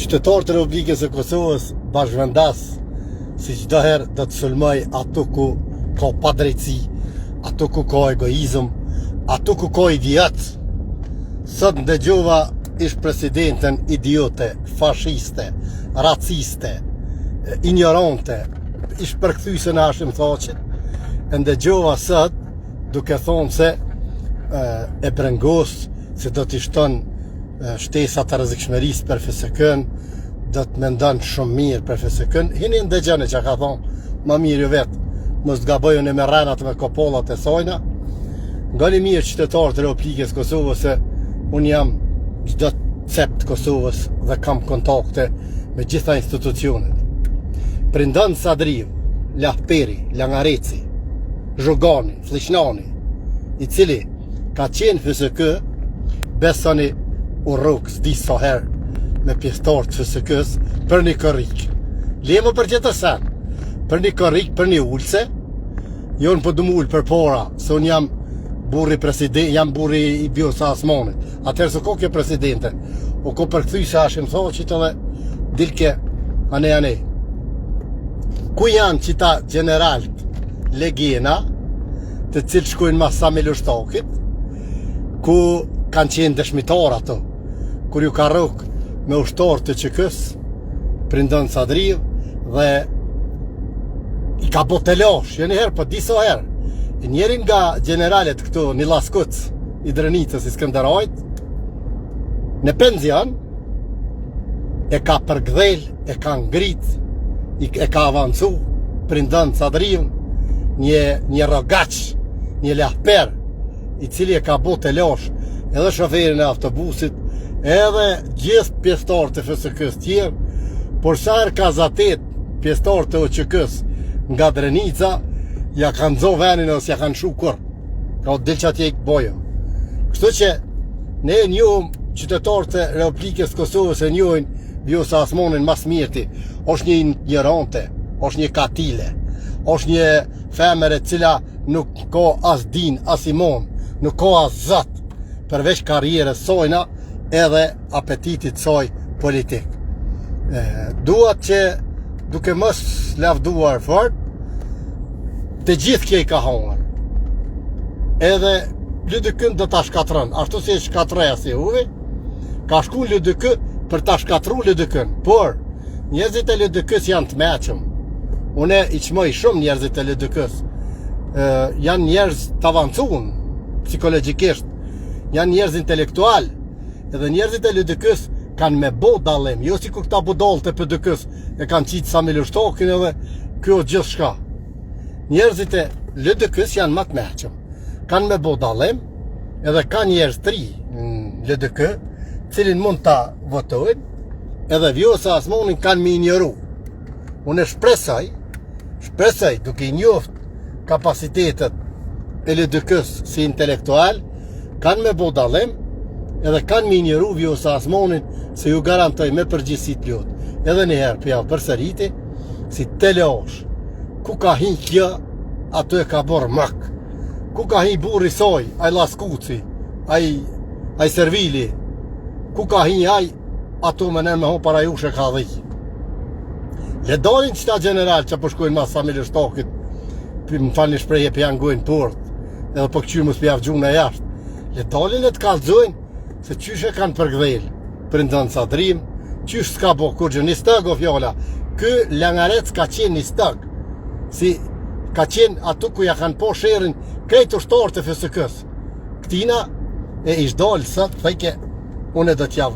Qytetarë të Republikës së Kosovës, bashkëvendas, si çdo herë do të sulmoj ato ku ka padrejtësi, ato ku ka egoizëm, ato ku ka idiot. Sot ndëgjova ish presidenten idiote, fashiste, raciste, ignorante, ish përkthyesen e Hashim Thaçit, e ndëgjova sot duke thonë se e brengos se do t'i shton shtesat e rrezikshmërisë për FSK-n, do të mendon shumë mirë për FSK-n. Hini ndëgjone çka ka thonë, ma mirë ju vetë, mos të gaboj unë me rrenat me kopollat e sajna. Ngoni mirë qytetarë të Republikës Kosovës se unë jam çdo cep të Kosovës dhe kam kontakte me gjitha institucionet. Prindon Sadriu, Lahperi, Langareci, Zhugani, Fllishnani, i cili ka qenë FSK, besoni u rrok s'di sa herë me pjesëtarë të FSK-s për një korrik. Le më për tjetër sen, për një korrik, për një ulëse, jo unë po du m'u ul përpara, se unë jam burri president, jam burri i Vjosa Osmanit. Atëherë s'u ko kjo presidente, u ko përkthyse Hashim Thaçit edhe dilke anej anej. Ku janë qita gjeneralët legena, të cilët shkojnë mas Sami Lushtakit, ku kanë qenë dëshmitar ato, kur ju ka rrok me ushtarë të UÇK-s, Prindon Sadriu, dhe i ka bo telash, jo një herë, po disa herë. E njëri nga gjeneralët këtu, një laskuc i Drenicës i Skënderajt, në penzion, e ka përgdhel, e ka ngrit, e ka avancu, Prindon Sadriun, një, një rrogaç, një lahper, i cili e ka bo telash edhe shoferin e autobusit, edhe gjithë pjesëtarët e FSK-së tjerë, por sa herë ka zatet pjesëtarët e UÇK-së nga Drenica, ja kanë zo venin ose ja kanë lshu kurrë. Ka dil që atje i bojo. Kështu që ne e njohim qytetarët e Republikës së Kosovës e njohin Vjosa Osmanin ma s'mirti. Është një injorante, është një katile, është një femër e cila nuk ka as din, as imon, nuk ka as zot, përveç karrierës sajna edhe apetitit saj politik. E, duat që duke mos lavduar fort, të gjithë kjo i ka hongër. Edhe LDK-n do ta shkatërron, ashtu si e shkatërroi asi huvi, ka shku në LDK për ta shkatërru LDK-n. Por, njerëzit e LDK-s janë të meçëm. Unë i çmoj shumë njerëzit e LDK-s. Janë njerëz të avancun psikologjikisht. Janë njerëz intelektual. Edhe njerëzit e LDK-s kanë me bo dallim, jo sikur këta budallët e PDK-s e kanë qitë Sami Lushtakin edhe kjo gjithçka. Njerëzit e LDK-s janë ma të meçëm. Kanë me bo dallim, edhe ka njerëz të ri në LDK, cilin mund ta votojnë, edhe Vjosa Osmanin kanë me injoru. Unë shpresoj, shpresoj duke i njoft kapacitetet e LDK-s si intelektual, kanë me bo dallim, edhe kanë me injoru Vjosa Osmanin, se ju garantoj me përgjegjësi të plotë. Edhe një herë, po ja përsëriti, si telash, ku ka hi kjo, aty e ka bërë mak. Ku ka hi burri saj, ai laskuci, ai, ai servili, ku ka hi ai, aty me nërë me ho para jush e ka dhi. Le dalin qëta gjeneral që po shkojnë mas Sami Lushtakit, më falni shprehje po ja ngojnë port, edhe po këqyr mos po ja gjujnë jashtë. Le dalin e të kallxojnë se qysh e kanë përgdhel Prindon Sadriun, qysh s'ka bo kurgjë, një stëg o fjala, ky langarec ka qenë një stëg, si ka qenë aty ku ja kanë po sherrin krejt ushtarët e FSK-s. Këtina e ish dalë sot, thojke, unë do t'jav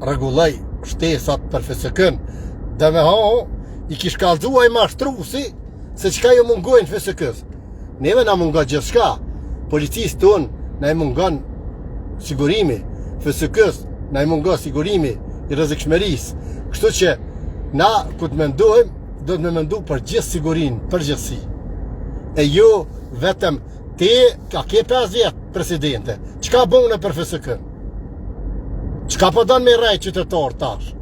rregulloj shtesat për FSK-n. Dhe me ha, i kish kallzu ai mashtrusi se çka ju mungojnë FSK-s. Neve na mungon gjithçka. Policisë tonë na i mungon sigurimi, FSK-s na i mungon sigurimi i rrezikshmërisë. Kështu që na kur të mendojmë, do të me mendu për gjithë sigurinë, përgjithësi. E jo vetëm ti ka ke 5 vjet presidente. Çka bone për FSK? Çka po don me rrejt qytetarët tash?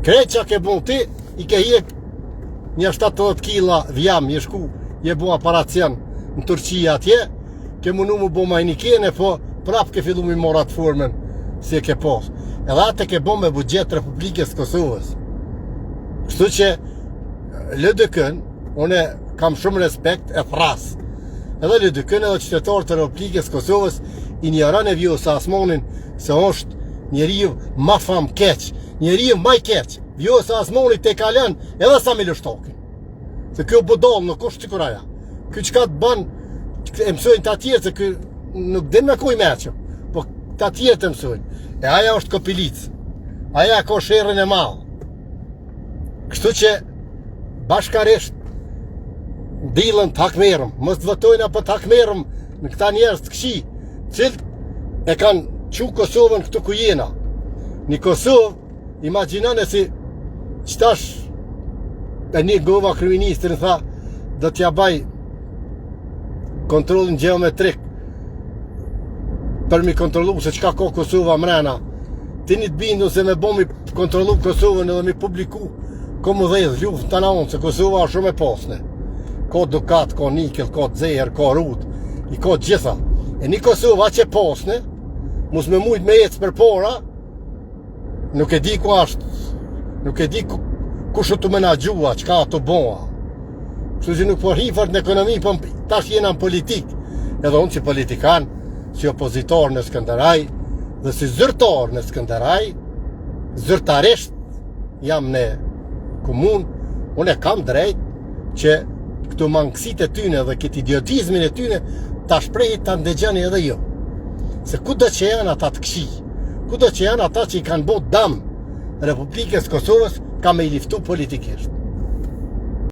Krejt çka ke bon ti, i ke hjek një 70 kila dhjam, je shku, je bo operacion në Turqi atje, ke munu mu bo manikene, po prap ke fillu mi marr atë formën si e ke pas. Edhe atë e ke bo me buxhet të Republikës Kosovës. Kështu që LDK-n, unë kam shumë respekt e thrras. Edhe LDK-n edhe qytetarët e Republikës Kosovës injorone Vjosa Osmanin se është njeriu ma famkeq, njeriu ma i keq. Vjosa Osmani tejkalon edhe Sami Lushtakin. Se kjo budall nuk është sikur aja. Ky çka të bën e mësojnë të tjerë se ky nuk din me kuj meqë. Po të tjerë të mësojnë. E aja është kopilicë. Aja ka sherrin e madh. Kështu që bashkarisht dilën të hakmerrem, mos të votojnë apo të hakmerrem në këta njerëz të këqij, cilët e kanë çu Kosovën këtu ku jena. Një Kosovë Imagjinone si qëtash e nigova kryeministrin tha do t'ja baj kontrollin gjeometrik për mi kontrollu se çka ka Kosova mrena të jeni të bindun se me bo mi kontrollu Kosovën edhe mi publiku ka m'u dhez luftë të naonë se Kosova është shumë e pasne ka dukat, ka nikel, ka xeher, ka rudë i ka gjitha e një Kosovë aq e pasne mos me mujt me ecë përpara Nuk e di ku është, nuk e di ku, kush është tu menaxhua, çka tu boa. Kështu që nuk po hi fort në ekonomi, po tash jena në politikë. Edhe unë si politikan, si opozitar në Skënderaj dhe si zyrtar në Skënderaj, zyrtarisht jam në komunë, unë e kam drejt që këto mangësitë e tyne dhe këtë idiotizmin e tyne ta shprehi ta ndëgjoni edhe ju. Se kudo që janë ata të këqij, kudo që janë ata që i kanë bo dam Republikës Kosovës, kam me i liftu politikisht.